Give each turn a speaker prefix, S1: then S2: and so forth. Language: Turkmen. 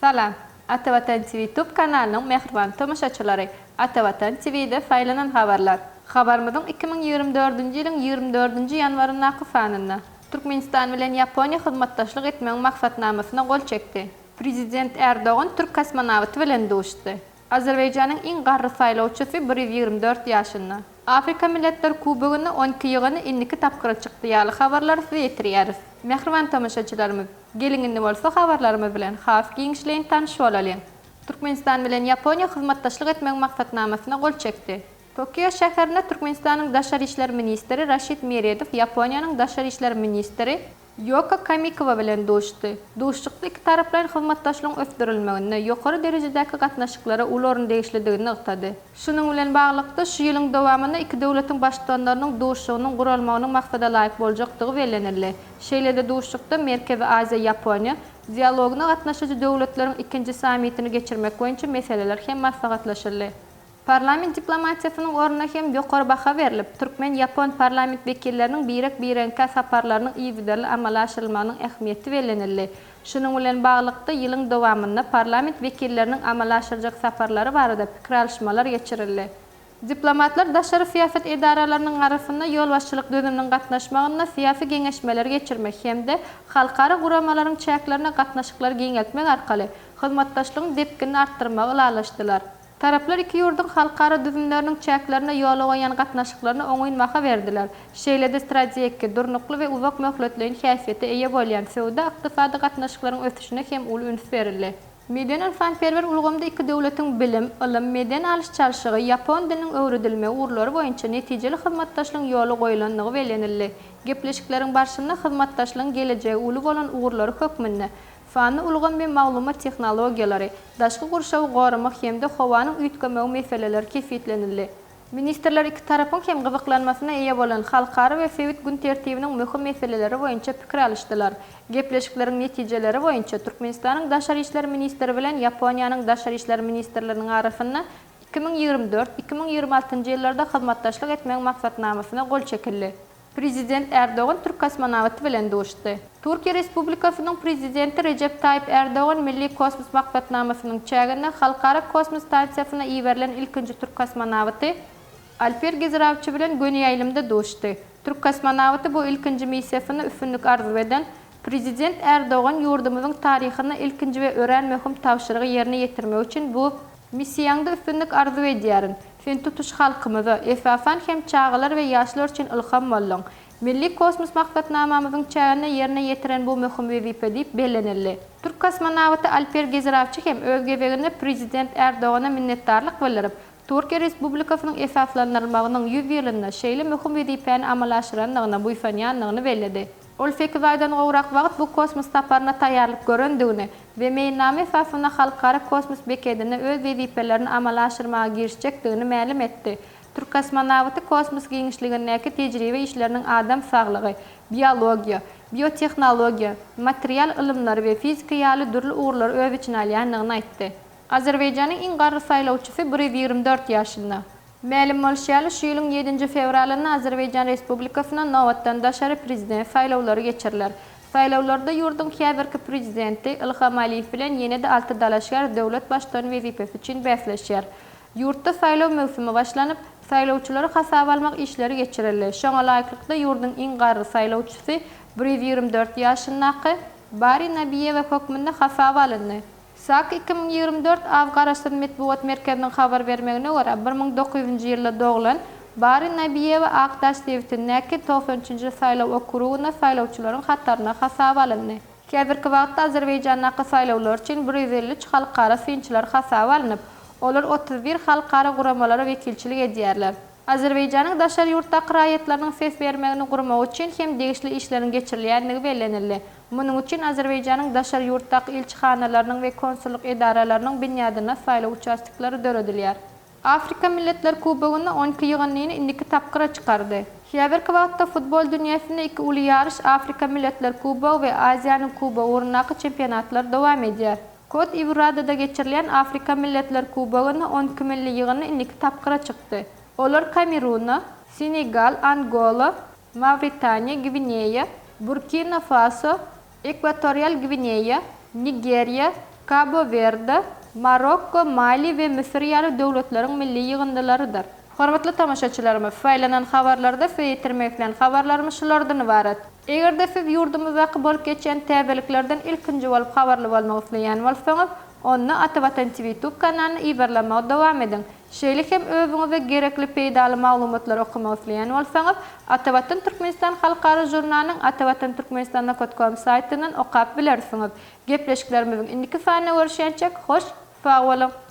S1: Salam! Atavatan TV Tube kanalynyň mähriban tomaşaçylary! Atavatan TV-de saýlanan habarlar. Habarymyzyň 2024-nji ýylyň 24-nji ýanwaryndaky sanynda, Türkmenistan bilen Ýaponiýa hyzmatdaşlyk etmegiň maksatnamasyna gol çekdi. Prezident Erdogan türk kosmonawty bilen duşdy. Azerbaýjanyň iň garry saýlawçysy 124 ýaşynda. Afrika Milletler Kubogynda 12 ýygyny indiki tapgyra çykdy ýaly habarlary size ýetirýäris. Mähriban tomaşaçylarymyz, geliň indi bolsa habarlarymyz bilen has giňişleýin tanyş bolalyň. Türkmenistan bilen Ýaponiýa hyzmatdaşlyk etmegiň maksatnamasyna gol çekdi. Tokio şäherinde Türkmenistanyň daşary işler ministri Raşid Meredow Ýaponiýanyň daşary işler ministri Ýoko Kamikowa bilen duşdy. Duşuşykda ikitaraplaýyn hyzmatdaşlygyň ösdürilmeginde ýokary derejedäki gatnaşyklara uly orun degişlidigini nygtady. Şunuň bilen baglylykda, şu ýylyň dowamynda iki döwletiň Baştutanlarynyň duşuşygynyň guralmagynyň maksada laýyk boljakdygy bellenildi. Şeýle-de duşuşykda Merkezi Aziýa-Ýaponiýa dialogyna gatnaşyjy döwletleriň ikinji sammitini geçirmek boýunça meseleler hem maslahatlaşyldy. Parlament diplomatiýasynyň ornuna hem ýokary baha berlip, türkmen-ýapon parlament wekilleriniň birek-biregiňkä saparlarynyň yzygiderli amala aşyrylmagynyň ähmiýeti bellenildi. Şunuň bilen baglylykda, ýylyň dowamynda parlament wekilleriniň amala aşyrjak saparlary barada pikir alyşmalar geçirildi. Diplomatlar daşary syýasat edaralarynyň arasynda ýolbaşçylyk düzüminiň gatnaşmagynda syýasy geňeşmeleri geçirmek hem-de halkara guramalaryň çäklerinde gatnaşyklary giňeltmek arkaly hyzmatdaşlygyň depginini artdyrmagy ylalaşdylar. Taraplar iki ýurduň halkara düzümleriniň çäklerinde ýola goýýan gatnaşyklaryna oňyn baha berdiler. Şeýle-de strategiki, durnukly we uzak möhletleýin häsiýete eýe bolýan söwda-ykdysady gatnaşyklaryň ösüşine hem uly üns berildi. Medeni-ynsanperwer ulgamda iki döwletiň bilim, ylym, medeni alyş-çalşygy, ýapon diliniň öwredilmegi ugurlary boýunça netijeli hyzmatdaşlygyň ýola goýlandygy bellenildi. Gepleşikleriň barşynda hyzmatdaşlygyň gelejegi uly bolan ugurlary hökmünde Sanly ulgam we maglumat tehnologiýalary, daşky gurşawy goramak hem-de howanyň üýtgemegi meseleleri kesgitlenildi. Ministrler iki tarapyň hem gyzyklanmasyna eýe bolan halkara we sebit gün tertibiniň möhüm meseleleri boýunça pikir alyşdylar. Gepleşikleriň netijeleri boýunça Türkmenistanyň daşary işler ministri bilen Ýaponiýanyň daşary işler ministrleriniň arasynda 2024, 2026 ýyllarda hyzmatdaşlyk etmegiň maksatnamasyna gol çekildi. Prezident Erdogan türk kosmonawty bilen duşdy. Türkiýe Respublikasynyň Prezidenti Rejep Taýyp Erdogan Milli kosmos maksatnamasynyň çäginde Halkara kosmos stansiýasyna iberilen ilkinji türk kosmonawty Alper Gezirawçy bilen göni ýaýlymda duşdy. Türk kosmonawty bu ilkinji missiýasynda üstünlik arzuw eden Prezident Erdogan ýurdumyzyň taryhynda ilkinji we örän möhüm tabşyrygy ýerine ýetirmek üçin bu Missiýaňda üstünlik arzuw edýärin. Sen tutuş halkymyza, esasan hem çagalar we ýaşlar üçin ylham bolduň. Milli kosmos maksatnamamyzyň çäginde ýerine ýetiren bu möhüm wezipe diýip bellenildi. Türk kosmonawty Alper Gezirawçy hem öz gezeginde Prezident Erdogana minnetdarlyk bildirip, Türkiýe Respublikasynyň esaslandyrylmagynyň 100 ýylynda şeýle möhüm wezipäni amala aşyrandygyna buýsanýandygyny belledi. Ol sekiz aýdan gowrak wagt bu kosmos saparyna taýýarlyk görendigini we meýilnama esasynda Halkara kosmos bekedinde öz wezipelerini amala aşyrmaga girişjekdigini mälim etdi. Türk kosmonawty kosmos giňişligindäki tejribe işleriniň adam saglygy, biologiýa, biotehnologiýa, material ylymlary we fizika ýaly dürli ugurlary öz içine alýandygyny aýtdy. Azerbaýjanyň iň garry saýlawçysy 124 ýaşynda. Mälim bolşy ýaly, şu ýylyň ýedinji fewralynda Azerbaýjan Respublikasynda nobatdan daşary Prezident saýlawlary geçiriler. Saýlawlarda ýurduň häzirki Prezidenti Ilham Aliýew bilen ýene-de alty dalaşgär döwlet Baştutany wezipesi üçin bäsleşýär. Ýurtda saýlaw möwsümi başlanyp, saýlawçylary hasaba almak işleri geçirildi. Şoňa laýyklykda ýurduň iň garry saýlawçysy 124 ýaşyndaky Bari Nabiýewa hökmünde hasaba alyndy. Sak 2024 av Garaşsyz metbugat merkeziniň habar bermegine görä, 1900-nji ýylda doglan Bari Nabiýewa Akdaş sebitindäki 93-nji saýlaw okrugynda saýlawçylaryň hataryna hasaba alyndy. Häzirki wagtda Azerbaýjandaky saýlawlar üçin 153 halkara synçylar hasaba alnyp, olar 31 halkara guramalara wekilçilik edýärler. Azerbaýjanyň daşary ýurtdaky raýatlarynyň ses bermegini gurmak üçin hem degişli işleriň geçirilýändigi bellenildi. Munuň üçin Azerbaýjanyň daşary ýurtdaky ilçihanalarynyň we konsullyk edaralarynyň binýadynda saýlaw uçastoklary döredilýär. Afrika Milletler Kubogynda 12 ýygyndyny indiki tapgyra çykardy. Häzirki wagtda futbol dünýäsinde iki uly ýaryş Afrika Milletler Kubogy we Aziýanyň Kubogy ugrundaky çempionatlar dowam edýär. Kot-Iwuradada geçirilýän Afrika Milletler Kubogynda 12 milli ýygyndy indiki tapgyra çykdy. Olar Kameruna, Senegal, Angola, Mawritaniýa, Gwineýa, Burkina Faso, Ekwatorial Gwineýa, Nigeriýa, Kabo-Werde, Marokko, Mali we Müsür ýaly döwletleriň milli ýygyndylarydyr. Hormatly tomaşaçylarymyz, saýlanan habarlarda size ýetirmek islän habarlarymyz şulardan ybarat. Eger-de siz ýurdumyzdaky bolup geçýän täzeliklerden ilkinji bolup habarly bolmak isleýän bolsaňyz, onda Atavatan TV Tube kanalyny yzarlamagy dowam ediň. Şeýle hem özüňize gerekli peýdaly maglumatlary okamak isleýän bolsaňyz, Atavatan Türkmenistan halkara žurnalynyň atavatanturkmenistan.com saýtyndan okap bilersiňiz. Gepleşiklerimiziň indiki sanynda görüşýänçäk, hoş sag boluň!